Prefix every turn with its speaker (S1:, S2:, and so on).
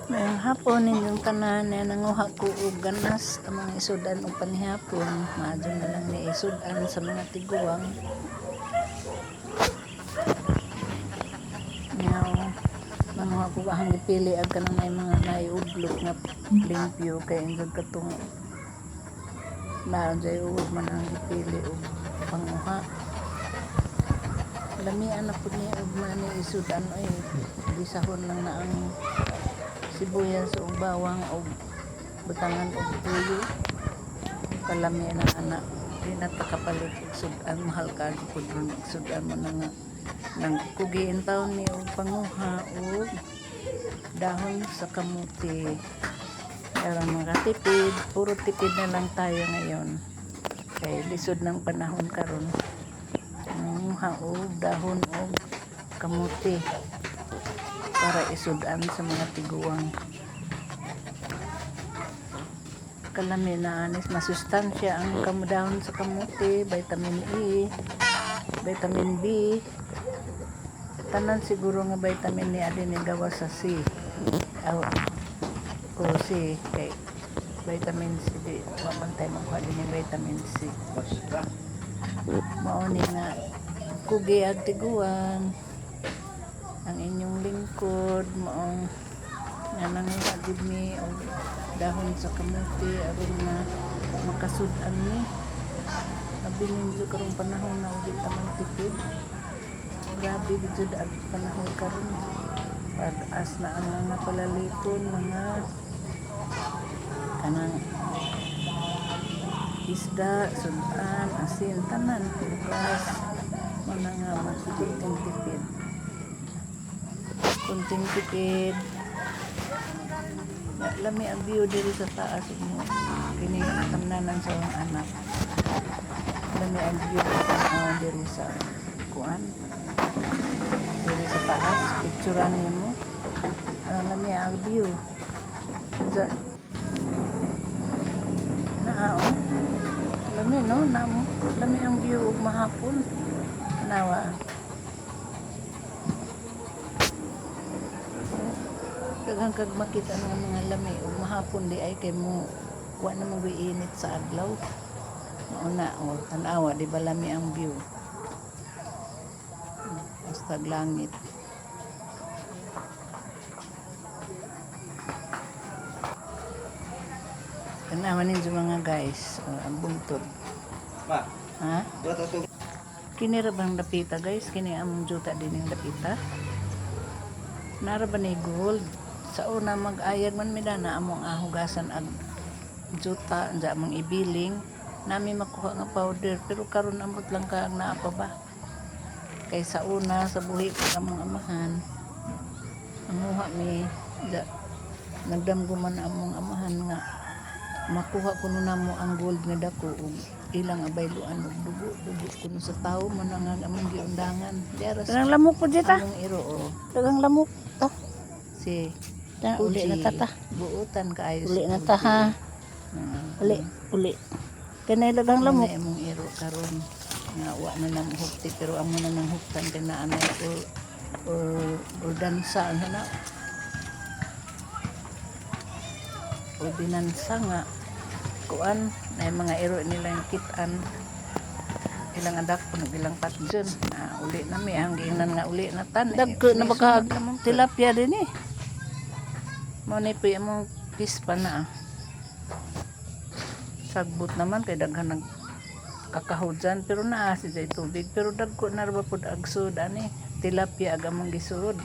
S1: Maayong hapon ninyong tanan, nanguha ko og ganas among isudan og panihapon. Maadyo na lang ni isudan sa mga tiguang. Now, manguha ko ahang gipili ag kanang may mga naiudlok nga limpyo kay indog katong naa jay uod man ang gipili og panguha. Lamian na pud ni og mani isudan oy, gisahon lang na ang sibuyas ug bawang ug butangan og tuyo. Kalami na ana, di na ta kapalit og sudan, mahal kaayo pud ron og sudan mo na nga nang kugiin taon ni og panguha og dahon sa kamuti. Aron makatipid, puro tipid na lang tayo ngayon. Kay lisod ng panahon karon. Nanguha og dahon og kamuti para isudan sa mga tiguang. Kalami na anis, masustansya ang dahon sa kamuti, vitamin E, vitamin B, tanan siguro nga vitamin ni adin ni gawas sa C. Aw, o C kay vitamin C di mabantay makuha din yung vitamin C. Mao ni nga kugi ag tiguang ang inyong lingkod, maong nga nanguha gid mi og dahon sa kamuti aron nga makasud-an mi. Abi ninyo karong panahon na ug ta tipid. Grabe gid ang panahon karon. Pag-as na ang mga palaliton, mga kanang isda, sudan, asin, tanan, bugas, mga nga magkunting tipid. Kunting tipid. Lami ang view diri sa taas mo. Kini tamnanan sa akong anak. Lami ang view tan-aw diri sa kuan. Diri sa taas, picturean nimo. Ang lami ang view. Sa naa oh. Lami no, namo. Lami ang view ug mahapon. Tanawa. Daghan kag makita nga mga lami ug mahapon di ay kay mo wa na man init sa adlaw. Mao na oh, tan-awa di ba lami ang view. Basta langit. Tanawa ninyo mga guys, oh, ang bungtod.
S2: Ma,
S1: Ha?
S2: dua to.
S1: Kini ra bang dapita guys? Kini among juta din yung dapita. Nara ba ni gold? Sa una mag-ayag man mi dana among ahugasan ag juta anja among ibiling nami makuha nga powder, pero karon amot lang ka ang naa pa ba. Kay sa una sa buhi pa among amahan, amuha mi ja, nagdamgo man among amahan nga makuha kuno namo ang gold nga dako ug ilang abayloan og dugo dugo kuno sa tawo man nga among giundangan diara sa
S3: Daghang lamok po dita.
S1: among iro oh.
S3: Daghang lamok ta.
S1: Si
S3: Ta, uli na ta ta.
S1: Buutan kaayo.
S3: Uli na ta ha. Uli, uli. Kanay daghang
S1: lamok
S3: lamok.
S1: imong iro karon nga wa na nang hukti, pero amo na nang huktan kay naa na or dansa ano na ordinansa nga kuan na yung mga iro nilang kitan ilang adak puno ilang patjon na uli na mi ang giingnan nga uli na tan.
S3: Dagko na baka
S1: Lisuod naman po.
S3: Tilapia din eh.
S1: Mao ni po imong pispa na ah. Sagbot naman kay daghan nag kakahudyan pero naa si jay tubig, pero dagko na ra ba pud ag sud ani tilapia ag among gisud.